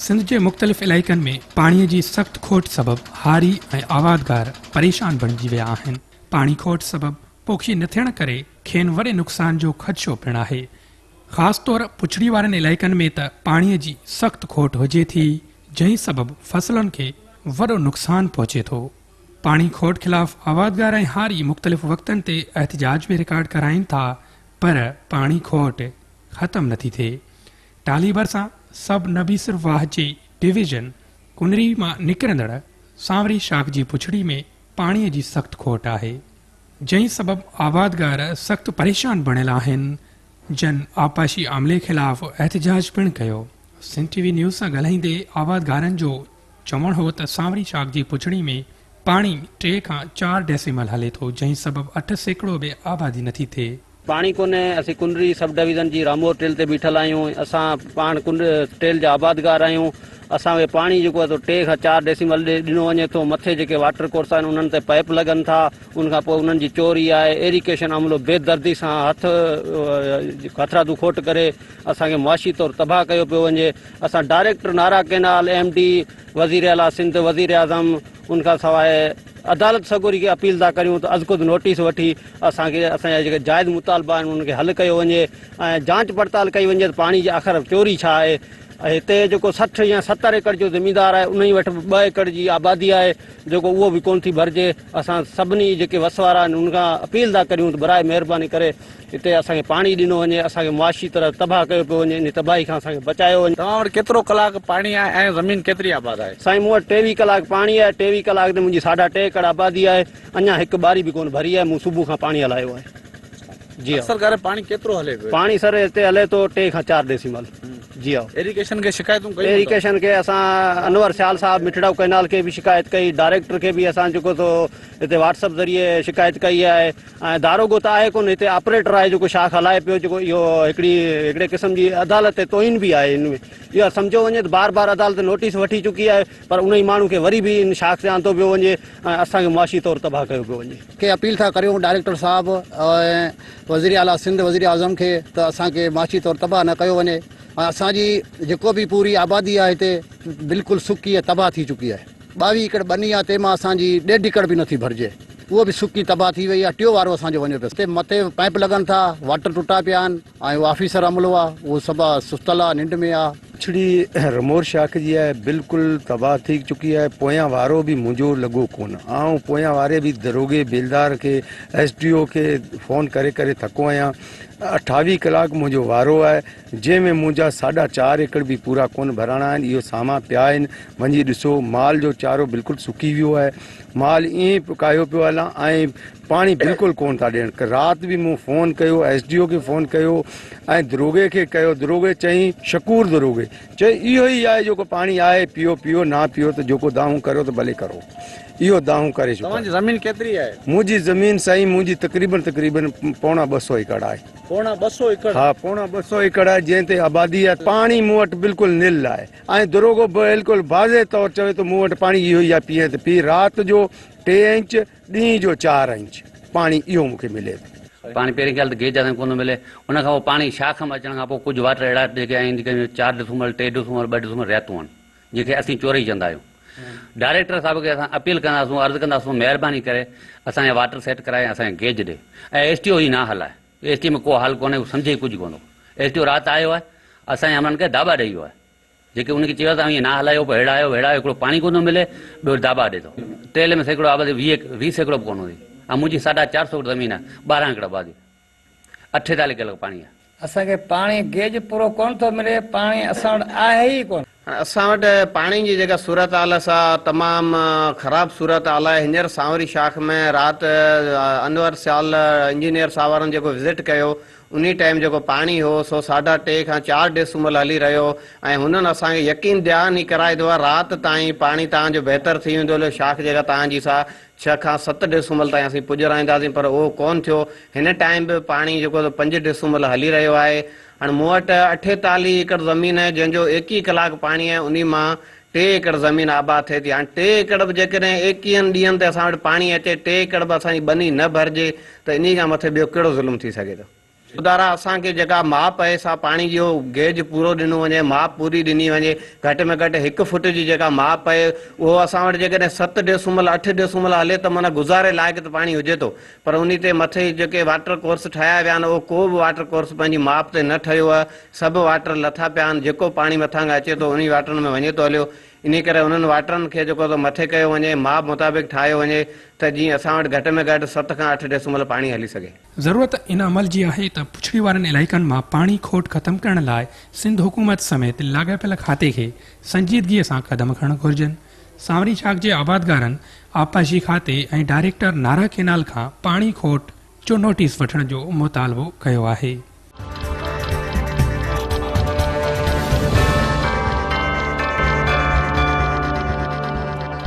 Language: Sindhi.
سنڌ جي مختلف علائقن ۾ پاڻي جي سخت کوٽ سبب هاري ۽ آبادگار پريشان بڻجي ويا آهن. پاڻي کوٽ سبب پوکي نه ٿيڻ ڪري کين وڏي نقصان جو خدشو پڻ آهي. خاص طور پڇڙي وارن علائقن ۾ ته پاڻي جي سخت کوٽ هجي ٿي جنهن سبب فصلن کي وڏو نقصان پهچي ٿو. پاڻي کوٽ خلاف آبادگار ۽ هاري مختلف وقتن تي احتجاج به رڪارڊ ڪرائين ٿا پر پاڻي کوٽ ختم نٿي ٿئي. ٽالهي ڀرسان سب نبيسر واهه جي ڊويزن ڪنري مان نڪرندڙ سانوري شاخ جي پڇڙي ۾ پاڻي جي سخت کوٽ آهي، جنهن سبب آبادگار سخت پريشان بڻيل آهن، جن آبپاشي عملي خلاف احتجاج پڻ ڪيو. سنڌ ٽي وي نيوز سان ڳالهائيندي آبادگارن جو چوڻ هو ته سانوري شاخ جي پڇڙي ۾ پاڻي ٽي کان چار ڊيسيمل هلي ٿو، جنهن سبب 8% به آبادي نٿي ٿئي. پاڻي ڪونهي، اسين ڪنري سب ڊويزن جي رامور ٽيل تي بيٺل آهيون، اسان پاڻ ڪنري ٽيل جا آبادگار آهيون، اسان کي پاڻي جيڪو آهي سو ٽي کان چار ڊيسيمل ڏنو وڃي ٿو، مٿي جيڪي واٽر ڪورس آهن انهن تي پائپ لڳن ٿا، ان کان پوء انهن جي چوري آهي، ايريگيشن عملو بي دردي سان هٿ هٿرادو کوٽ ڪري اسان کي معاشي طور تباهه ڪيو پيو وڃي، اسان director Nara canal, M D, وزير اعليٰ سنڌ، وزير اعظم، ان کان سواء عدالت سڳوري کي اپيل ٿا ڪريون ته ازخود نوٽيس وٺي اسان کي اسان جا جيڪي جائز مطالبا آهن انهن کي حل ڪيو وڃي ۽ جانچ پڙتال ڪئي وڃي ته پاڻي جي آخر چوري ڇا آهي هتي جيڪو 60 يا 70 ايڪڙ جو زميندار آهي انهي وٽ به 2 ايڪڙ جي آبادي آهي جيڪو اهو به ڪونه ٿي ڀرجي اسان سڀني جيڪي وس وارا آهن انهن کان اپيل ٿا ڪريون ته براء مهرباني ڪري هتي اسان کي پاڻي ڏنو وڃي، اسان کي معاشي طرح تباهه ڪيو پيو وڃي، انهي تباهي کان اسان کي بچايو وڃي. توهان وٽ ڪيترو ڪلاڪ پاڻي آهي ۽ زمين ڪيتري آباد آهي؟ سائين مون وٽ 23 ڪلاڪ پاڻي آهي، 23 ڪلاڪ تي منهنجي ساڍا ٽي ايڪڙ آبادي آهي، اڃا هڪ ٻاري به ڪونه ڀري آهي، مون صبح کان پاڻي هلايو آهي. جي ها. اڪثر ڪري پاڻي ڪيترو هلي پيو؟ پاڻي سر هتي هلي ٿو 3 کان 4 ڊيسيمل. جي ها. ايريگيشن کي شڪايتون ڪيون اٿو؟ ايريگيشن کي اسان انور سيال صاحب مٺڙائو ڪئنال کي به شڪايت ڪئي، ڊائريڪٽر کي به اسان جيڪو سو هتي واٽس اپ ذريعي شڪايت ڪئي آهي. ۽ داروغو ته آهي ڪونه هتي آپريٽر آهي جيڪو شاخ هلائي پيو جيڪو اهو هڪڙي هڪڙي قسم جي عدالت تي توهين به آهي ان ۾ اهو سمجهيو وڃي ته بار بار عدالت نوٽيس وٺي چڪي آهي پر انهي ماڻهو کي وري به ان شاخ تي آندو پيو وڃي ۽ اسان کي معاشي طور تباهه ڪيو پيو وڃي. کي اپيل ٿا ڪريون ڊائريڪٽر صاحب ۽ وزير اعليٰ سنڌ وزير اعظم کي ته اسان کي معاشي طور تباهه نه ڪيو وڃي ۽ اسان جي جيڪو به پوري آبادي آهي هتي بلڪل سڪي ۽ تباهه ٿي چڪي آهي. 22 ايڪڙ ٻني آ تنهن مان اسان جي ڏيڍ ايڪڙ به نٿي ڀرجي اهو به سڪي تباهه ٿي وئي آ ٽيو وارو اسان جو وڃي پيو تي مٿي پائپ لڳن ٿا واٽر ٽٽا پيا آهن ۽ اهو آفيسر عملو آ اهو سڀ ستل آ ننڊ ۾ آ. پڇڙي رمور شاخ جي آهي بلڪل تباهه ٿي چڪي آهي پويان وارو به منهنجو لڳو ڪونه آئون پويان واري به دروغي بيلدار کي ايس ڊي او کي فون ڪري ڪري ٿڪو آهيان 28 ڪلاڪ منهنجو وارو آهي جنهن ۾ منهنجا ساڍا چار ايڪڙ به پورا ڪونه ڀراڻا آهن، اهو سامان پيا آهن، وڃي ڏسو، مال جو چارو بلڪل سڪي ويو آهي، مال ائين ئي ڪاهيو پيو هلان ۽ پاڻي بلڪل ڪونه ٿا ڏين، رات به مون فون ڪيو، ايس ڊي او کي فون ڪيو ۽ دروغي کي ڪيو، دروغي چئين شڪور دروغي چئي اهو ئي آهي جيڪو پاڻي آهي، پيئو پيئو نه پيئو ته جيڪو دانهون ڪريو ته ڀلي ڪرو، اهو دانهون ڪري چڪا. توهان جي زمين ڪيتري آهي؟ منهنجي زمين سائين منهنجي تقريبن تقريبن پوڻا ٻه سو ايڪڙ آهي. پوڻا ٻه سو ايڪڙ؟ ها پوڻا ٻه سو ايڪڙ آهي جنهن تي آبادي آهي پاڻي مون وٽ بلڪل نل آهي ۽ دروغو بلڪل واضح طور چوي ٿو مون وٽ پاڻي اهو ئي آهي پيئين ته پي رات جو 3 انچ ڏينهن جو 4 انچ پاڻي اهو مون کي ملي ٿو. پاڻي پهرين ڳالهه ته گيج اسان کي ڪونه ملي ان کان پوء پاڻي شاخ مان اچڻ کان پوء ڪجهه واٽر اهڙا جيڪي آهن جيڪي 4 ڊسمبر 3 ڊسمبر 2 ڊسمبر رهتون آهن جنهن کي اسين چورئي چوندا آهيون. ڊائريڪٽر صاحب کي اسان اپيل ڪنداسون عرض ڪنداسون مهرباني ڪري اسان جا واٽر سيٽ ڪرائي اسان کي گيج ڏي ۽ ايس ٽي او جي نه هلائي ايس ٽي ۾ ڪو حل ڪونهي هو سمجهي ئي ڪجهه ڪونه ٿو ايس ٽي او رات آيو آهي اسان جي عملن کي داٻا ڏئي ويو آهي جيڪي ان کي چيو آهي ته اوهين نه هلايو پوء هيڙا آيو هيڙا آيو هڪڙو پاڻي ڪونه ٿو ملي ٻيو داٻا ڏي ٿو تيل ۾ سيڪڙو آبادي 20% به ڪونه هوندي ۽ منهنجي ساڍا چار سو ايڪڙ زمين آهي 12 ايڪڙ آبادي 48 ڪلاڪ پاڻي آهي. اسان کي پاڻي گيج پورو ڪونه ٿو ملي، پاڻي اسان وٽ آهي ئي ڪونه. هاڻي اسان وٽ پاڻي جي جيڪا صورتحال آهي سا تمام خراب صورتحال آهي، هينئر سانوري شاخ ۾ رات انور سيال انجنيئر صاحب وارن جيڪو وزٽ ڪيو انهي ٽائيم جيڪو پاڻي هو سو ساڍا ٽي کان چار ڊيسومل هلي رهيو ۽ هنن اسان کي يقين دهاني ڪرائي ٿو رات تائين پاڻي تهان جو بهتر ٿي ويندو شاخ جيڪا تهان جي سا 6 کان 7 ڊيسومل تائين اسين پڄرائينداسين پر اهو ڪونه ٿيو. هن ٽائيم به پاڻي جيڪو سو 5 ڊيسومل هلي رهيو آهي. هاڻي مون وٽ 48 ايڪڙ زمين آهي جنهن جو 21 ڪلاڪ پاڻي آهي انهي مان 3 ايڪڙ زمين آباد ٿئي ٿي. هاڻي 3 ايڪڙ به جيڪڏهن ايڪيهن ڏينهن تي اسان وٽ پاڻي اچي 3 ايڪڙ به اسان جي ٻني نه ڀرجي ته انهي کان مٿي ٻيو ڪهڙو ظلم ٿي سگهي ٿو. خدارا اسان کي جيڪا ماپ آهي سا پاڻي جو گيج پورو ڏنو وڃي، ماپ پوري ڏني وڃي، گهٽ ۾ گهٽ هڪ فٽ جي جيڪا ماپ آهي اهو اسان وٽ جيڪڏهن ست ڊيسومل اٺ ڊيسومل هلي ته معنيٰ گذاري لائق ته پاڻي هجي ٿو پر انهي تي مٿي جيڪي واٽر ڪورس ٺاهيا ويا آهن اهو ڪو به واٽر ڪورس پنهنجي ماپ تي نه ٺهيو آهي سڀ واٽر لٿا پيا آهن جيڪو پاڻي مٿان کان اچي ٿو انهي واٽرن ۾ وڃي ٿو هليو انهي ڪري انهن واٽرن کي جيڪو ته مٿي ڪيو وڃي، ماپ مطابق ٺاهيو وڃي ته جيئن اسان وٽ گهٽ ۾ گهٽ ست کان اٺ ڊيسومل پاڻي هلي سگهي. ضرورت ان عمل جي آهي ته پڇڙي وارن علائقن مان پاڻي کوٽ ختم ڪرڻ لاء سنڌ حڪومت سميت لاڳاپيل کاتي کي سنجيدگي سان قدم کڻڻ گهرجن. سانوري شاخ جي آبادگارن آبپاشي کاتي ۽ ڊائريڪٽر نارا ڪينال کان پاڻي کوٽ جو نوٽيس وٺڻ جو مطالبو ڪيو آهي.